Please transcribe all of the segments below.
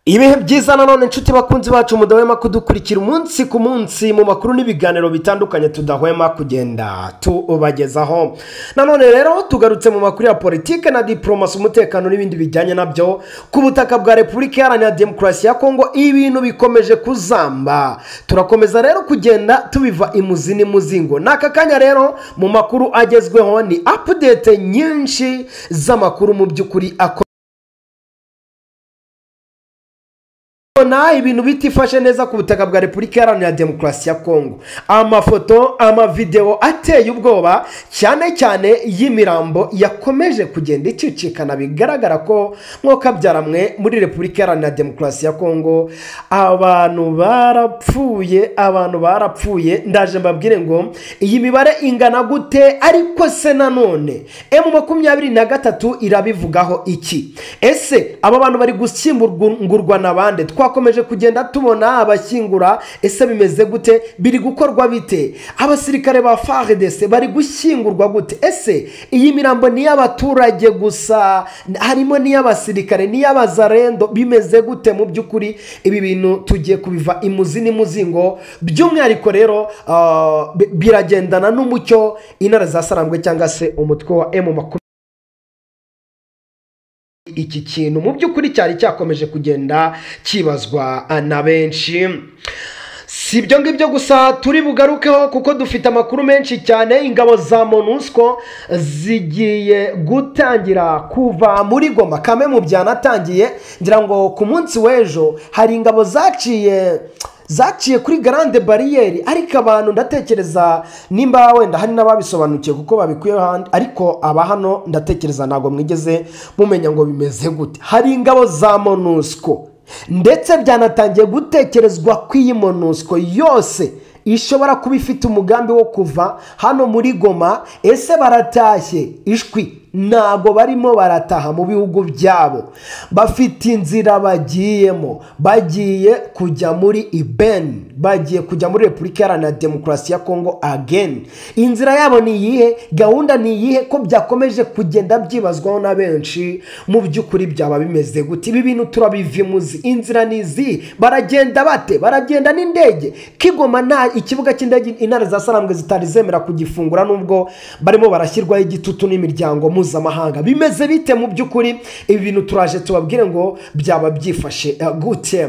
Ibihe byiza nanone inshuti bakunzi bacu mudahwema kudukurikira umunsi ku munsi mu makuru n'ibiganiro bitandukanye tudahwema kugenda tubagezaho. Nanone rero tugarutse mu makuru ya politike na diplomasi, umutekano n'ibindi bijyanye nabyo ku butaka bwa Repubulika Iharanira Demokarasi ya Kongo. Ibintu bikomeje kuzamba, turakomeza rero kugenda tubiva imuzi n'imuzingo. N'aka kanya rero mu makuru agezweho ni update nyinshi z'amakuru mu by'ukuri na ibintu bitifashe neza ku butaka bwa Repubulika Iharanira Demokarasi ya Kongo. Amafoto, amavideo ateye ubwoba cyane cyane y'imirambo yakomeje kugenda icicikana, bigaragara ko nko kabyaramwe muri Repubulika Iharanira Demokarasi ya Kongo abantu barapfuye, abantu barapfuye. Ndaje mbabwire ngo iyi mibare ingana gute, ariko se nanone M23 irabivugaho iki? Ese aba bantu bari gushyingurwa nabande? Twakomeje kugenda tubona abashyingura, ese bimeze gute, biri gukorwa bite? Abasirikare ba FARDC bari gushyingurwa gute? Ese iyi mirambo ni y'abaturage gusa, harimo n'iy'abasirikare n'iy'abazarendo, bimeze gute? Mu by'ukuri ibi bintu tugiye kubiva imuzi n'imuzingo. By'umwihariko rero biragendana n'umucyo intara za Sarambwe cyangwa se umutwe wa M23. Iki kintu mu by'ukuri cyari cyakomeje kugenda kibazwa na benshi. Si ibyo ngibyo gusa turi bugarukeho kuko dufite amakuru menshi cyane. Ingabo za MONUSCO zigiye gutangira kuva muri Goma, kame mu byanatangiye ngira ngo ku munsi w'ejo hari ingabo zaciye kuri grande barriere, ariko abantu ndatekereza nimba wenda hari n'ababisobanukiye kuko babikuye handi, ariko aba hano ndatekereza ntago mwigeze mumenya ngo bimeze gute. Hari ingabo za MONUSCO ndetse byanatangiye gutekerezwa ko iyi MONUSCO yose ishobora kuba ifite umugambi wo kuva hano muri Goma. Ese baratashye? Ishwi, ntago barimo barataha mu bihugu byabo, bafite inzira bagiyemo, bagiye kujya muri Ibeni, bagiye kujya muri Repubulika Iharanira Demokarasi ya Kongo again. Inzira yabo ni iyihe? Gahunda ni iyihe? Ko byakomeje kugenda byibazwaho na benshi, mu by'ukuri byaba bimeze gute? Ibi bintu turabivimuzi. Inzira ni izi, baragenda bate? Baragenda n'indege? Kigoma nta ikibuga cy'indege intare za Sarambwe zitari zemera kugifungura nubwo barimo barashyirwaho igitutu n'imiryango mpuzamahanga. Bimeze bite mu by'ukuri? Ibi bintu turaje tubabwire ngo byaba byifashe gute.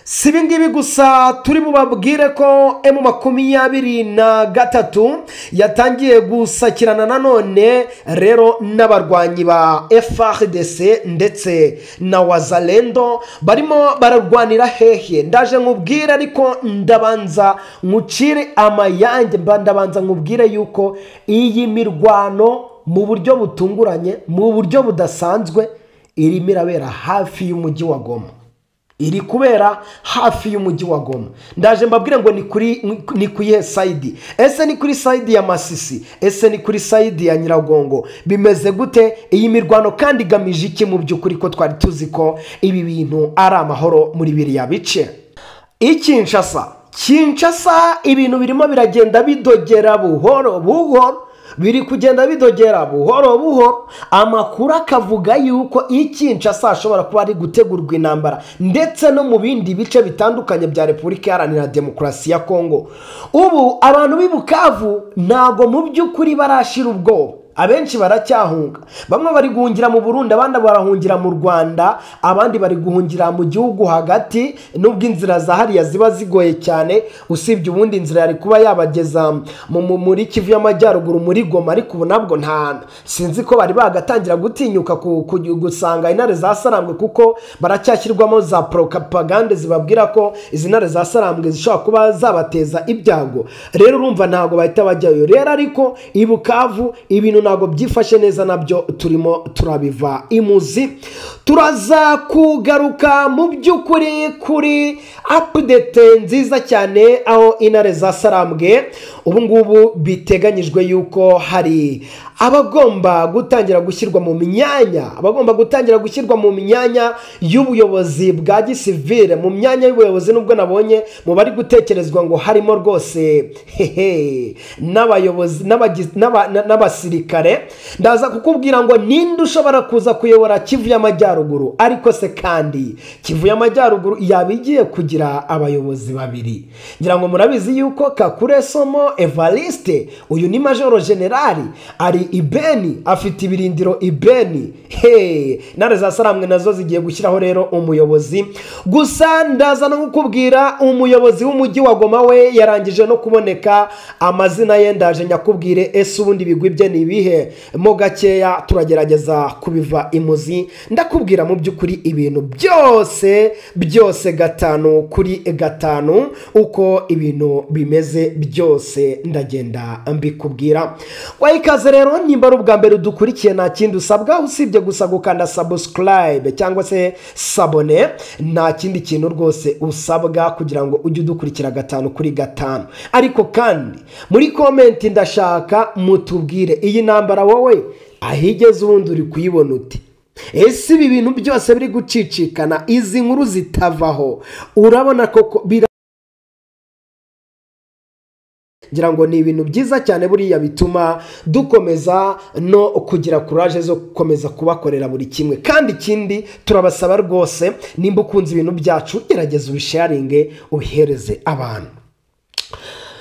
Si ibi ngibi gusa turi bubabwire ko M23 yatangiye gusakirana nanone rero n'abarwanyi ba FARDC ndetse na Wazalendo, barimo bararwanira hehe? Ndaje nkubwire, ariko ndabanza nkucire amayange, ndabanza nkubwire yuko iyi mirwano mu buryo butunguranye, mu buryo budasanzwe irimo irabera hafi y'umujyi wa Goma. Iri kubera hafi y'umujyi wa Goma. Ndaje mbabwire ngo ni kuyihe side? Ese ni kuri side ya Masisi? Ese ni kuri side ya Nyiragongo? Bimeze gute? Iyi mirwano kandi igamije iki mu by'ukuri, ko twari tuzi ko ibi bintu ari amahoro muri biriya bice? Kinshasa, Kinshasa ibintu birimo biragenda bidogera buhoro buhoro, biri kugenda bidogera buhoro buhoro. Amakuru akavuga yuko Kinshasa ashobora kuba ari gutegurwa intambara ndetse no mu bindi bice bitandukanye bya Repubulika Iharanira Demokarasi ya Kongo. Ubu abantu b'i Bukavu ntago mu by'ukuri barashira ubwoba, abenshi baracyahunga. Bamwe bari guhungira mu Burundi, abandi barahungira mu Rwanda, abandi bari guhungira mu gihugu hagati, nubwo inzira za hariya ziba zigoye cyane. Usibye ubundi inzira yari kuba yabageza muri Kivu y'Amajyaruguru muri Goma, ariko ubu nabwo nta sinzi ko bari bagatangira gutinyuka gusanga intare za Sarambwe, kuko baracyashyirwamo za propagande zibabwira ko izi ntare za Sarambwe zishobora kuba zabateza ibyago. Rero urumva ntago bahita bajyayo. Rero ariko i Bukavu ibintu ntabwo byifashe neza, nabyo turimo turabiva imuzi. Turaza kugaruka mu by'ukuri kuri update nziza cyane aho intare za Sarambwe ubu ngubu biteganyijwe yuko hari Abagomba gutangira gushyirwa mu myanya, abagomba gutangira gushyirwa mu myanya y'ubuyobozi bwa gisivile, mu myanya y'ubuyobozi, nubwo nabonye mu bari gutekerezwa ngo harimo rwose hehe n'abayobozi n'abasirikare. Ndaza kukubwira ngo ninde ushobora kuza kuyobora Kivu y'Amajyaruguru. Ariko se kandi Kivu y'Amajyaruguru yabigiye kugira abayobozi babiri. Ngira ngo murabizi yuko Kakure Somo Evariste, uyu ni Majoro Generali, ari Ibeni, afite ibirindiro Ibeni. He, intare za Sarambwe nazo zigiye gushyiraho rero umuyobozi. Gusa ndaza no kukubwira umuyobozi w'umujyi wa Goma we yarangije no kuboneka, amazina ye ndaje nyakubwire. Ese ubundi bigwi bye ni ibihe? Mo gakeya turagerageza kubiva imuzi, ndakubwira mu by'ukuri ibintu byose byose 5 kuri 5 uko ibintu bimeze byose ndagenda mbikubwira. Wayikaze rero, nimba ari ubwa mbere udukurikiye nta kindi usabwa usibye gusa gukanda subscribe cyangwa se sabone, nta kindi kintu rwose usabwa kugira ngo ujye udukurikira 5 kuri 5. Ariko kandi muri comment ndashaka mutubwire iyi ntambara wowe ahigeze ubundi uri kuyibona ute? Ese ibi bintu byose biri gucicikana, izi nkuru zitavaho, urabona koko ngira ngo ni ibintu byiza cyane buriya bituma dukomeza no kugira courage zo gukomeza kubakorera buri kimwe. Kandi ikindi turabasaba rwose, nimba ukunze ibintu byacu gerageza ubisharinge ubihereze abantu.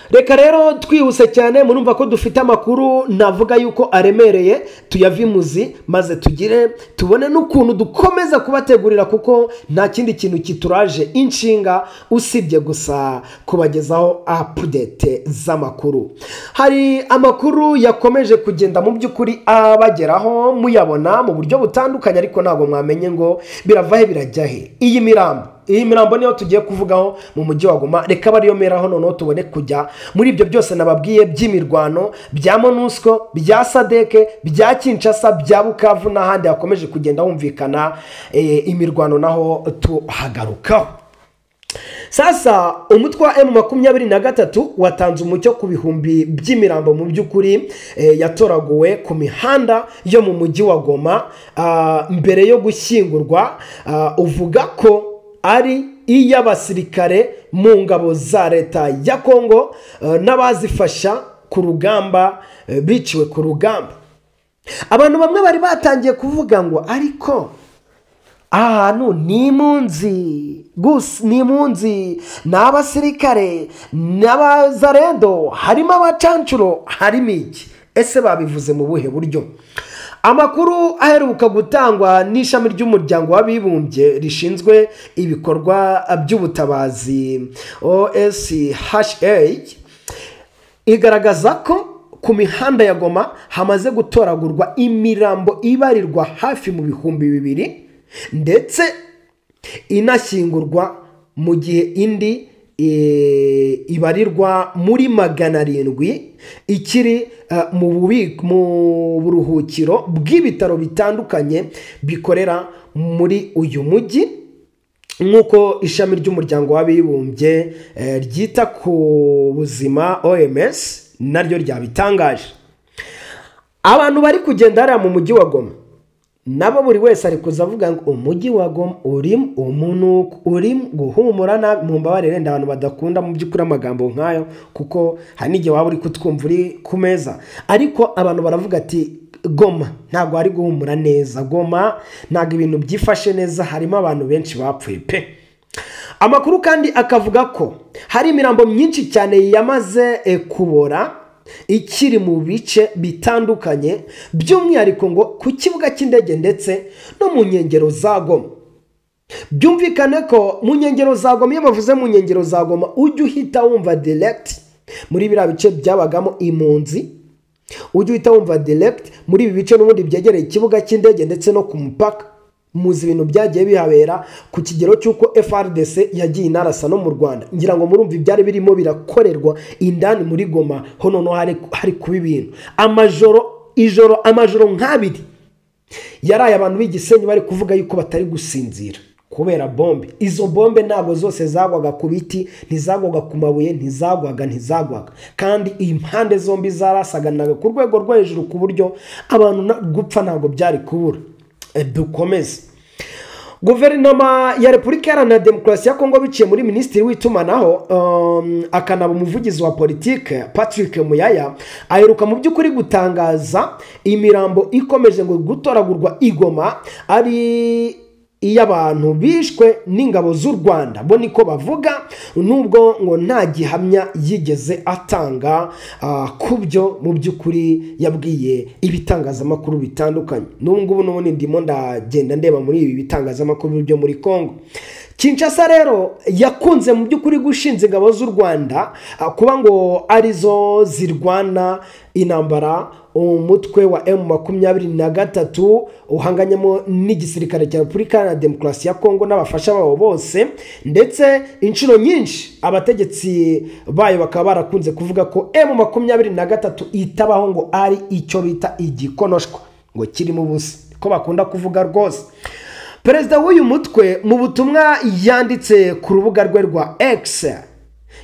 Reka rero twihuse cyane, murumva ko dufite amakuru navuga yuko aremereye, tuyavimuzi maze tugire tubone n'ukuntu dukomeza kubategurira, kuko nta kindi kintu kituraje inshinga usibye gusa kubagezaho update z'amakuru. Hari amakuru yakomeje kugenda mu by'ukuri abageraho muyabona mu buryo butandukanye, ariko ntabwo mwamenye ngo birava he birajya he. Iyi mirambo niyo tugiye kuvugaho mu mujyi wa Goma. Reka bariyo meraho noneho tubone kujya muri ibyo byose nababwiye by'imirwano bya MONUSCO, bya SADC, bya Kinshasa, bya Bukavu n'ahandi hakomeje kugenda humvikana imirwano, naho tuhagarukaho. Sasa umutwe wa M23 watanze umucyo ku bihumbi by'imirambo mu by'ukuri yatoraguwe ku mihanda yo mu mujyi wa Goma mbere yo gushyingurwa, uvuga ko ari iy'abasirikare mu ngabo za leta ya Kongo n'abazifasha ku rugamba biciwe ku rugamba. Abantu bamwe bari batangiye kuvuga ngo ariko ahantu ni impunzi gusa, ni impunzi n'abasirikare n'abazarendo, harimo abacancuro, harimo iki? Ese babivuze mu buhe buryo? Amakuru aheruka gutangwa n'ishami ry'umuryango w'abibumbye rishinzwe ibikorwa by'ubutabazi OSHA igaragaza ko ku mihanda ya Goma hamaze gutoragurwa imirambo ibarirwa hafi mu 2000 ndetse inashyingurwa, mu gihe indi ibarirwa muri 700 ikiri mu buruhukiro bw'ibitaro bitandukanye bikorera muri uyu mujyi, nk'uko ishami ry'umuryango w'abibumbye ryita ku buzima OMS naryo ryabitangaje. Abantu bari kugenda hariya mu mujyi wa Goma nabo buri wese ari kuza avuga ngo umujyi wa Goma urimo umunuko, urimo guhumura nabi. Mumbabarire abantu badakunda mu by'ukuri amagambo nkayo, kuko hari n'igihe waba uri kutwumva uri ku meza, ariko abantu baravuga ati Goma ntabwo ari guhumura neza, Goma ntabwo ibintu byifashe neza, harimo abantu benshi bapfuye pe. Amakuru kandi akavuga ko hari imirambo myinshi cyane yamaze kubora ikiri mu bice bitandukanye, by'umwihariko ngo ku kibuga cy'indege ndetse no mu nkengero za Goma. Byumvikane ko mu nkengero za Goma, iyo bavuze mu nkengero za Goma ujye uhita wumva direct muri biriya bice byabagamo impunzi, ujye uhita wumva direct muri ibi bice n'ubundi byegereye ikibuga cy'indege ndetse no ku mupaka. Muzi ibintu byagiye bihabera ku kigero cy'uko FRDC yagiye inarasa no mu Rwanda. Ngira ngo murumva ibyari birimo birakorerwa indani muri Goma, ho noneho hari kuba ibintu. Amajoro nk'abiri yaraye abantu b'igisenyi bari kuvuga yuko batari gusinzira. Kubera bombe. Izo bombe ntabwo zose zagwaga ku biti, ntizagwaga ku mabuye, ntizagwaga. Kandi impande zombi zarasaganaga ku rwego rwo hejuru ku buryo abantu gupfa ntabwo byari kubura. Dukomeze. Guverinoma ya Repubulika Iharanira Demokarasi ya Kongo biciye muri Minisitiri w'itumanaho akanaba umuvugizi wa politike Patrick Muyaya aheruka mu by'ukuri gutangaza imirambo ikomeje ngo gutoragurwa igoma ari iy'abantu bishwe n'ingabo z'u Rwanda, bo niko bavuga, nubwo ngo nta gihamya yigeze atanga kubyo mu by'ukuri yabwiye ibitangazamakuru bitandukanye. N'ubu ngubu n'ubundi ndimo ndagenda ndeba muri ibi bitangazamakuru byo muri Kongo. Kinshasa rero yakunze mu by'ukuri gushinza ingabo z'u Rwanda kuba ngo arizo zirwana intambara umutwe wa M23 uhanganyemo n'igisirikare cya Repubulika Iharanira Demokarasi ya Kongo n'abafasha babo bose, ndetse inshuro nyinshi abategetsi bayo bakaba barakunze kuvuga ko M23 itabaho ngo ari icyo bita igikonoshwa ngo kirimo ubusa, ko bakunda kuvuga rwose. Perezida w'uyu mutwe mu butumwa yanditse ku rubuga rwe rwa X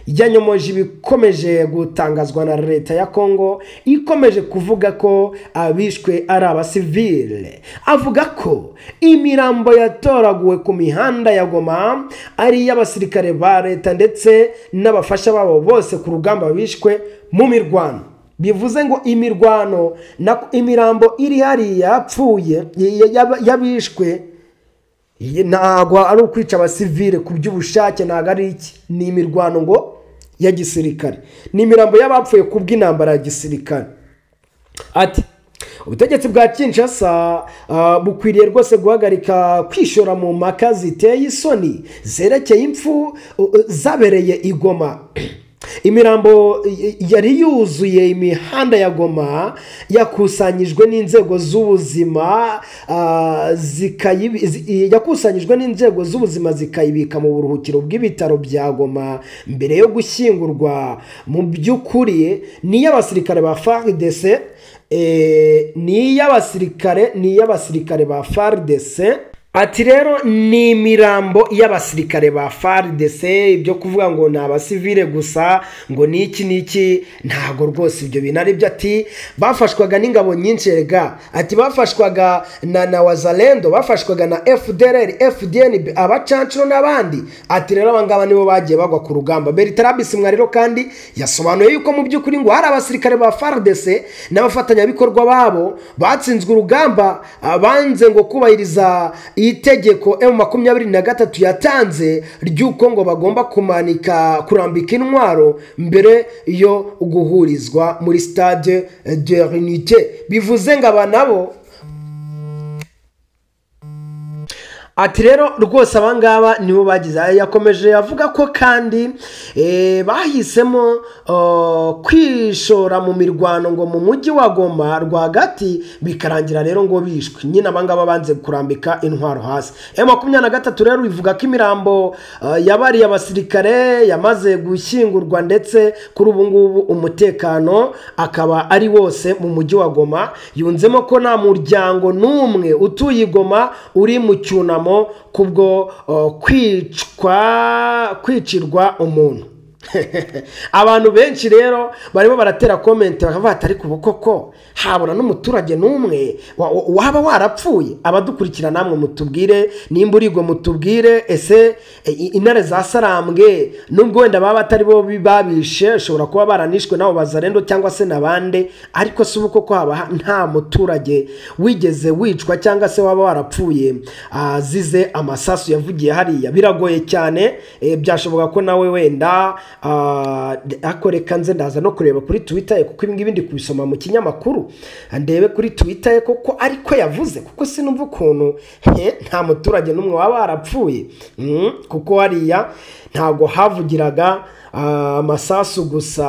yanyomoje ibikomeje gutangazwa na leta ya Kongo ikomeje kuvuga ko abishwe ari abasivile. Avuga ko imirambo yatoraguwe ku mihanda ya Goma ari iy'abasirikare ba leta ndetse n'abafasha babo bose ku rugamba bishwe mu mirwano. Bivuze ngo imirwano na imirambo iri hariya yapfuye yabishwe ntabwo ari ukwica abasivile ku by'ubushake, ntabwo ari iki, ni imirwano ngo ya gisirikare, ni imirambo y'abapfuye ku bw'intambara ya gisirikare. Ati ubutegetsi bwa Kinshasa bukwiriye rwose guhagarika kwishora mu mpaka ziteye isoni zerekeye impfu zabereye i Goma. Imirambo yari yuzuye imihanda ya Goma yakusanyijwe n'inzego z'ubuzima zikayibika mu buruhukiro bw'ibitaro bya Goma mbere yo gushyingurwa. Mu by'ukuri ni y'abasirikare ba FARDC, ni y'abasirikare ba FARDC. Ati rero ni imirambo y'abasirikare ba FARDC, ibyo kuvuga ngo ni abasivile gusa ngo niki niki ntago rwose ibyo bintu ari byo. Ati bafashwaga n'ingabo nyinshi rega, ati bafashwaga na Wazalendo, bafashwaga na FDLR, FDNB, abacancuro n'abandi. Ati rero abangaba nibo bagiye bagwa ku rugamba. Bertrand Bisimwa rero kandi yasobanuye yuko mu by'ukuri ngo hari abasirikare ba FARDC n'abafatanyabikorwa babo batsinzwe urugamba banze ngo kubahiriza itegeko M23 yatanze ry'uko ngo bagomba kumanika kurambika intwaro mbere yo guhurizwa muri stade de l'Unité. Bivuze ngo aba nabo, ati rero rwose abangaba nibo bagize. Yakomeje avuga ko kandi bahisemo kwishora mu mirwano ngo mu mujyi wa Goma rwagati, bikarangira rero ngo bishwe nyine abangaba banze kurambika intwaro hasi. M23 rero ivuga ko imirambo yabariye abasirikare yamaze gushyingurwa ndetse kuri ubu ngubu umutekano akaba ari wose mu mujyi wa Goma. Yunzemo ko nta muryango n'umwe utuye Goma uri mu cyunamo kubwo kwicirwa umuntu. Abantu benshi rero barimo baratera comment bakavuga ati ariko koko habura n'umuturage n'umwe waba warapfuye. Abadukurikira namwe mutubwire nimba urigo, mutubwire ese intare za Sarambwe nubwo wenda baba atari bo babishe, ushobora kuba baranishwe nabo Bazarendo cyangwa se nabande, ariko si uko ko haba nta muturage wigeze wicwa cyangwa se waba warapfuye azize amasasu yavugiye hariya. Biragoye cyane, byashoboka ko nawe wenda akoreka nze ndaza no kureba kuri Twitter ye, kuko ibi ndi kubisoma mu kinyamakuru, ndebe kuri Twitter ye koko ariko yavuze, kuko sinumva ukuntu nta muturage n'umwe waba warapfuye, kuko hariya ntago havugiraga amasasu gusa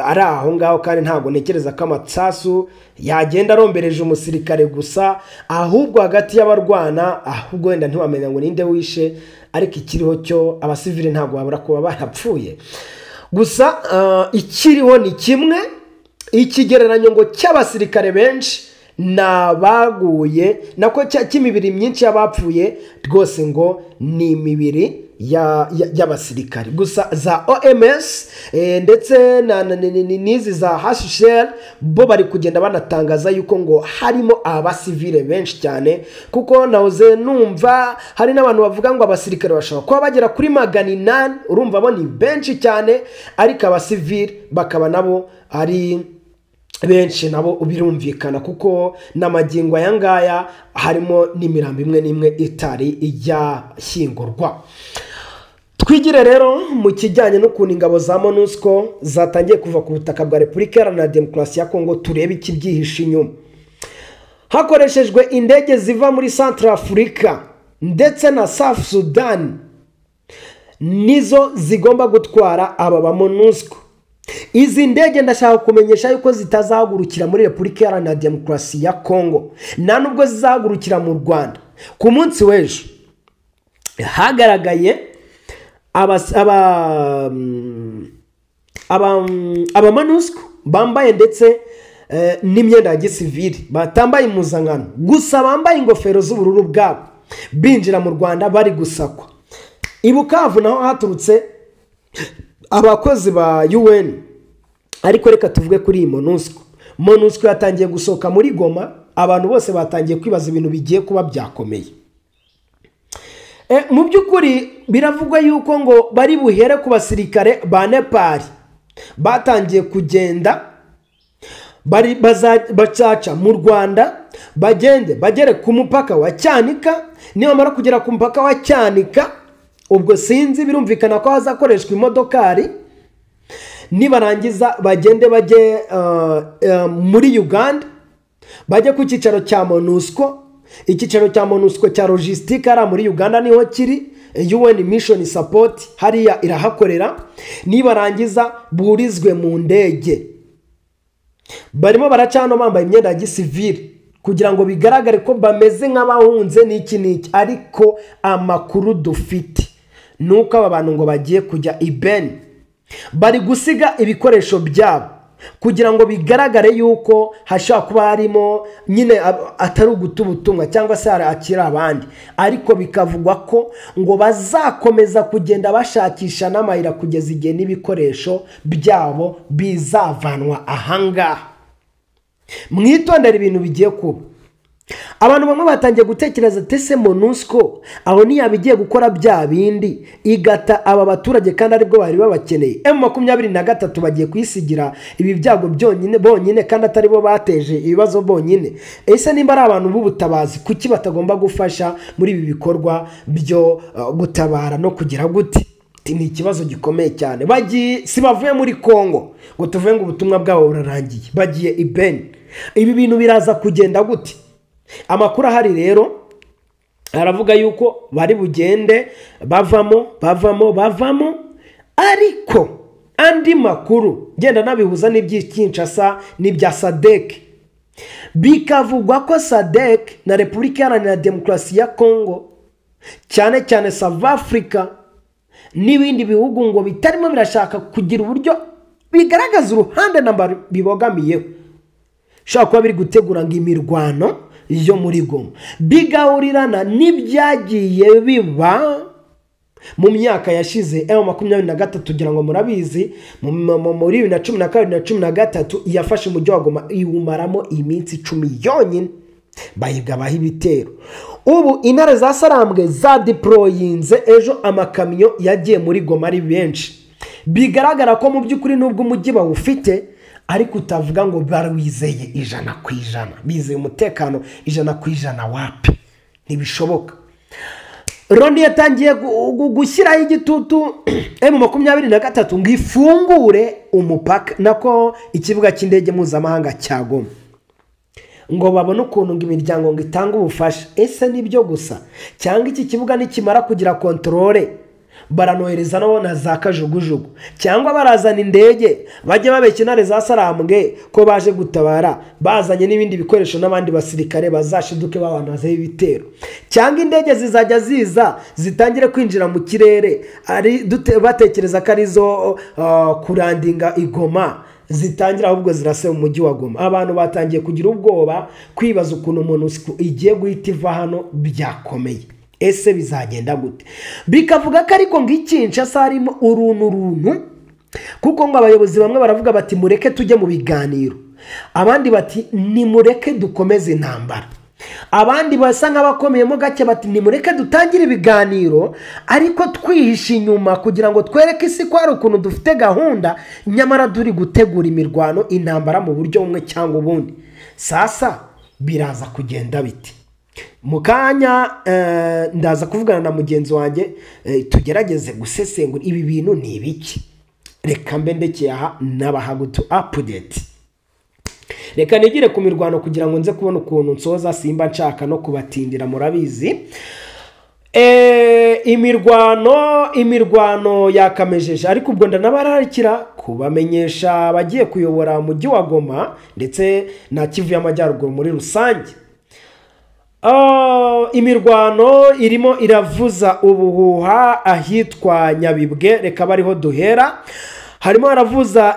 ari aho ngaho, kandi ntago ntekereza ko amasasu yagenda arombereje umusirikare gusa, ahubwo hagati y'abarwana ahubwo wenda ntiwamenya ngo ninde wishe, ariko ikiriho cyo abasivile ntago babura kuba barapfuye. Gusa ikiriho ni kimwe, ikigereranyo ngo cy'abasirikare benshi Nabaguye nako cy'imibiri myinshi y'abapfuye rwose ngo ni imibiri y'abasirikari gusa. Za OMS ndetse n'izi za HCR bo bari kugenda banatangaza yuko ngo harimo abasivile benshi cyane, kuko nahoze numva hari n'abantu bavuga ngo abasirikare bashobora kuba bagera kuri 800. Urumva bo ni benshi cyane, ariko abasivile bakaba nabo ari benshi, nabo birumvikana, kuko n'amagingo aya ngaya harimo n'imirambo imwe n'imwe itari yashyingurwa. Twigire rero mu kijyanye n'ukuntu ingabo za MONUSCO zatangiye kuva ku butaka bwa Repubulika Iharanira Demokarasi ya Kongo, turebe ikibyihishe inyuma. Hakoreshejwe indege ziva muri Central Africa ndetse na South Sudan, nizo zigomba gutwara aba ba MONUSCO. Izi ndege ndashaka kumenyesha yuko zitazahagurukira muri Repubulika Iharanira Demokarasi ya Kongo, nta nubwo zizahagurukira mu Rwanda. Ku munsi w'ejo hagaragaye aba MONUSCO bambaye ndetse n'imyenda ya gisivili, batambaye impuzankano gusa, bambaye ingofero z'ubururu bwabo, binjira mu Rwanda bari gusakwa. I Bukavu naho haturutse abakozi ba UN. Ariko reka tuvuge kuri iyi MONUSCO. MONUSCO yatangiye gusohoka muri Goma, abantu bose batangiye kwibaza ibintu bigiye kuba byakomeye. Mu by'ukuri biravugwa yuko ngo bari buhere ku basirikare ba Nepal batangiye kugenda, bari bacaca mu Rwanda, bagende bagere ku mupaka wa Cyanika. Nibamara kugera ku mupaka wa Cyanika, ubwo sinzi, birumvikana ko hazakoreshwa imodokari, nibarangiza bagende bajye muri Uganda, bajye ku cyicaro cya MONUSCO. Icyicaro cya MONUSCO cya logistique ari muri Uganda, niho kiri. UN Mission Support hariya irahakorera. Nibarangiza burizwe mu ndege. Barimo baraca hano bambaye imyenda ya gisivili kugira ngo bigaragare ko bameze nk'abahunze n'iki n'iki, ariko amakuru dufite nuko aba bantu ngo bagiye kujya i Beni, bari gusiga ibikoresho byabo kugira ngo bigaragare yuko hashobora kuba harimo nyine atari uguta ubutumwa cyangwa se akira abandi, ariko bikavugwa ko ngo bazakomeza kugenda bashakisha n'amayira kugeza igihe n'ibikoresho byabo bizavanwa ahangaha. Mwitondere ibintu bigiye kuba. Abantu bamwe batangiye gutekereza tese MONUSCO aho ntiyabigiye gukora bya bindi igata aba baturage kandi aribwo bari babakeneye. M23 bagiye kwisigira ibi byago byonyine bonyine kandi atari bo bateje ibibazo bonyine. Ese nimba ari abantu b'ubutabazi kuki batagomba gufasha muri ibi bikorwa byo gutabara no kugira gute? Ni ikibazo gikomeye cyane. Bagiye si bavuye muri Kongo ngo tuvuye ngo ubutumwa bwabo burarangiye, bagiye i Beni. Ibi bintu biraza kugenda gute? Amakuru ahari rero aravuga yuko bari bugende bavamo bavamo bavamo, ariko andi makuru genda nabihuza n'iby'Kinshasa n'ibya SADC, bikavugwa ko SADC na Repubulika Iharanira Demokarasi ya Kongo cyane cyane South Africa n'ibindi bihugu ngo bitarimo birashaka kugira uburyo bigaragaza uruhande namba bibogamiyeho, shaka kuba biri gutegura ngo imirwano yo muri Goma bigahurirana n'ibyagiye biba mu myaka yashize. M23 tugira ngo murabizi, muri 2012 na 2013 yafashe umujyi wa Goma iwumaramo iminsi 10 yonyine, bayigabaho ibitero. Ubu intare za Sarambwe za deployinze ejo amakamyo yagiye muri Goma ari benshi, bigaragara ko mu by'ukuri nubwo umujyi bawufite ariko utavuga ngo barawizeye 100%, bizeye umutekano 100% wapi, ntibishoboka. Loni yatangiye gushyiraho igitutu M23 ngo ifungure umupaka nako ikibuga cy'indege mpuzamahanga cya Goma, ngo babone ukuntu ngo imiryango ngo itanga ubufasha. Ese nibyo gusa cyangwa iki kibuga nikimara kugira controle baranohereza nabo na za kajugujugu, cyangwa barazana indege bajye babeshya intare za Sarambwe ko baje gutabara bazanye n'ibindi bikoresho n'abandi basirikare bazashiduke babanazeho ibitero, cyangwa indege zizajya ziza zitangire kwinjira mu kirere ari batekereza ko arizo kurandinga igoma, zitangira ahubwo zirase mu mujyi wa Goma. Abantu batangiye kugira ubwoba, kwibaza ukuntu MONUSCO igiye guhita iva hano byakomeye, ese bizagenda gute? Bikavuga ko ariko ngo Kinshasa harimo uruntu, kuko ngo abayobozi bamwe baravuga bati mureke tujye mu biganiro, abandi bati nimureke dukomeze intambara, abandi basa nk'abakomeyemo gake bati nimureke dutangire ibiganiro ariko twihishe inyuma kugira ngo twereke isi ko hari ukuntu dufite gahunda, nyamara turi gutegura imirwano, intambara mu buryo bumwe cyangwa ubundi. Sasa biraza kugenda biti? Mu kanya ndaza kuvugana na mugenzi wanjye, tugerageze gusesengura ibi bintu ni ibiki. Reka mbe ndekeye aha n'abahagutu update. Reka nigire ku mirwano kugira ngo nze kubona ukuntu nsoza, simba nshaka no kubatindira, murabizi. Imirwano yakamejeje, ariko ubwo ndanabararikira kubamenyesha abagiye kuyobora umujyi wa Goma ndetse na Kivu y'Amajyaruguru muri rusange. Imirwano irimo iravuza ubuhuha ahitwa Nyabibwe, reka bariho duhera. Harimo haravuza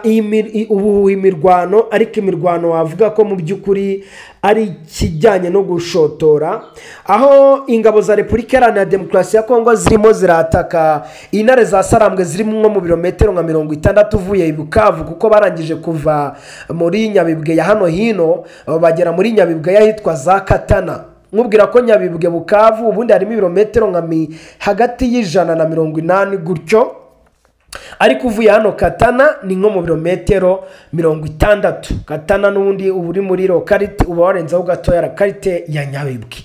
ubuhuha imirwano, ariko imirwano wavuga ko mu by'ukuri ari ikijyanye no gushotora, aho ingabo za Repubulika Iharanira Demokarasi ya Kongo zirimo zirataka intare za Sarambwe zirimo nko mu birometero nka 60 uvuye i Bukavu, kuko barangije kuva muri Nyabibwe ya hano hino bagera muri Nyabibwe y'ahitwa za Katana. Nkubwira ko Nyabibwe Bukavu ubundi harimo ibirometero nka hagati y'180 gutyo, ariko uvuye hano Katana ni nko mu birometero 60. Katana n'ubundi uba uri muri lokalite, uba warenzaho gatoya lokalite ya Nyabibwe.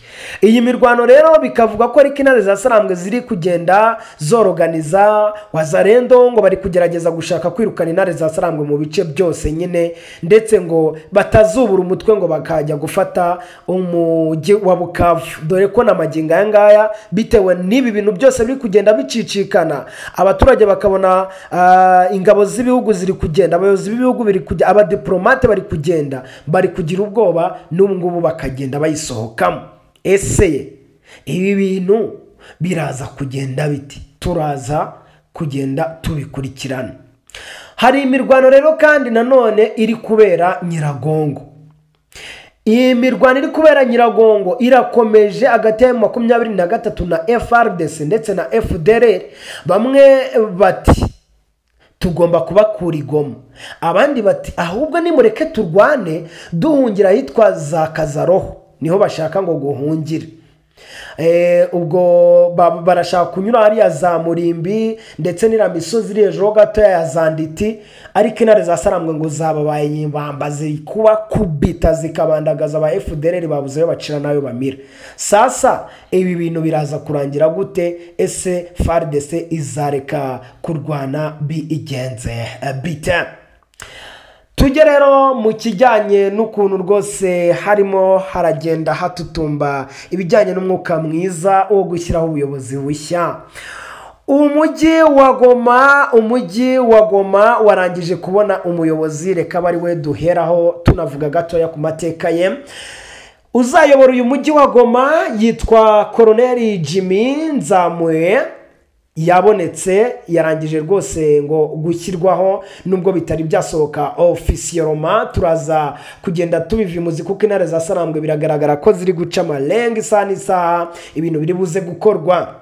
Iyi mirwano rero bikavuga ko ariko intare za Sarambwe ziri kugenda zoroganiza Wazalendo, ngo bari kugerageza gushaka kwirukana intare za Sarambwe mu bice byose nyine, ndetse ngo batazubura umutwe ngo bakajya gufata umujyi wa Bukavu, dore ko na magingo aya ngaya bitewe n'ibi bintu byose biri kugenda bicicikana, abaturage bakabona ingabo z'ibihugu ziri kugenda, abayobozi b'ibihugu biri kujya, abadiplomate bari kugenda, bari kugira ubwoba n'ubu ngubu bakagenda bayisohokamo. Ese ibi bintu biraza kugenda biti? Turaza kugenda tubikurikirana. Hari imirwano rero kandi nanone iri kubera Nyiragongo. Iyi mirwano iri kubera Nyiragongo irakomeje hagati ya 23 na FARDC ndetse na FDLR. Bamwe bati tugomba kubakura i Goma, abandi bati ahubwo nimureke turwane duhungira ahitwa za Kazaroho, niho bashaka ngo guhungire. Ubwo barashaka kunyura hariya za Murimbi ndetse n'ira misozi iri hejuru gatoya ya Zanditi, ariko intare za Sarambwe ngo zababaye imbamba ziri kubakubita zikabandagaza aba FDLR babuzeyo bacira nayo bamira. Sasa ibi bintu biraza kurangira gute? Ese FARDC izareka kurwana bigenze bite? Tujye rero mu kijyanye n'ukuntu rwose harimo haragenda hatutumba ibijyanye n'umwuka mwiza wo gushyiraho ubuyobozi bushya. Umujyi wa Goma warangije kubona umuyobozi, reka bari we duheraho tunavuga gatoya ku mateka ye. Uzayobora uyu mujyi wa Goma yitwa Colonel Jimmy Nzamwe, yabonetse, yarangije rwose ngo gushyirwaho nubwo bitari byasohoka officiellement. Turaza kugenda tubivimuzi kuko intare za Sarambwe biragaragara ko ziri guca amarenga isaha n'isaha, ibintu biri buze gukorwa.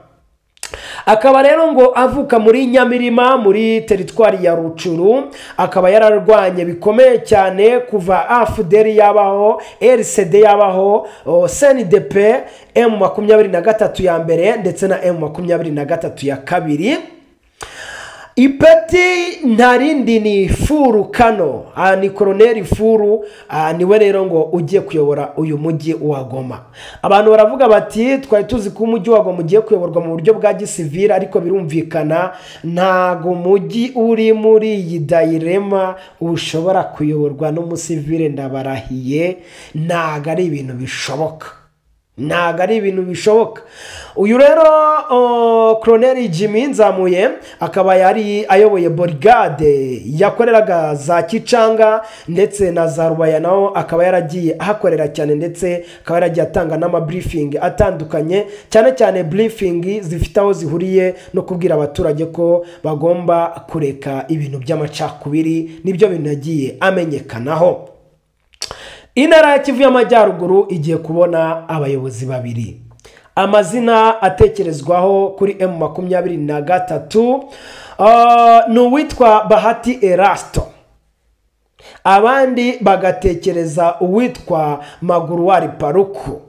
Akaba rero ngo avuka muri Nyamirima muri teritwari ya Rucuru, akaba yararwanye bikomeye cyane kuva AFDL yabaho, RCD yabaho, CNDP, M23 ya mbere ndetse na M23 ya kabiri. Ipeti ntarindi ni Furu Kano, ni Colonel Furu, niwe rero ngo ugiye kuyobora uyu mujyi wa Goma. Abantu baravuga bati twari tuzi ko umujyi wa Goma ugiye kuyoborwa mu buryo bwa gisivile, ariko birumvikana ntago umujyi uri muri iyi dayirema ushobora kuyoborwa n'umusivile, ndabarahiye ntago ari ibintu bishoboka. Ntabwo ari ibintu bishoboka. Uyu rero Colonel Jimmy Nzamuye akaba yari ayoboye brigade yakoreraga za Kicanga ndetse na za Rubaya, naho akaba yaragiye ahakorera cyane, ndetse akaba yaragiye atanga n'amabriefing atandukanye, cyane cyane briefing zifite aho zihuriye no kubwira abaturage ko bagomba kureka ibintu by'amacakubiri. Nibyo bintu yagiye amenyekanaho. Intara ya Kivu y'Amajyaruguru igiye kubona abayobozi babiri. Amazina atekerezwaho kuri M23 ni uwitwa Bahati Erasto, abandi bagatekereza uwitwa Maguruwari Paruku.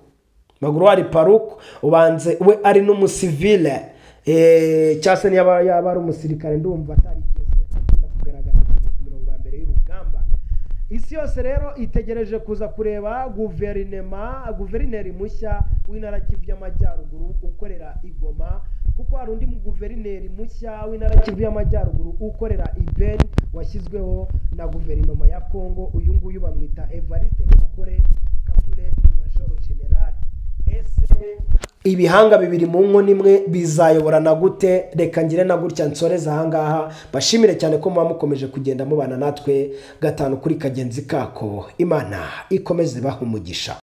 Maguruwari Paruku ubanze we ari n'umusivile, cyangwa se yaba ari umusirikare, ndumva atarigeze akunda kugaragara ku mirongo ya mbere y'urugamba. Isi yose rero itegereje kuza kureba guverineri mushya w'intara Kivu y'Amajyaruguru ukorera i Goma, kuko hari undi guverineri mushya w'intara Kivu y'Amajyaruguru ukorera i Beni washyizweho na guverinoma ya Kongo. Uyu nguyu bamwita Evariste Kakure Kakure, ni Majoro General. Ese ibihanga bibiri mu nkono imwe bizayoborana gute? Reka ngire na gutya nsoreze ahangaha, bashimire cyane ko muba mukomeje kugenda mubana natwe gatanu kuri kagenzi kako. Imana ikomeze baha umugisha.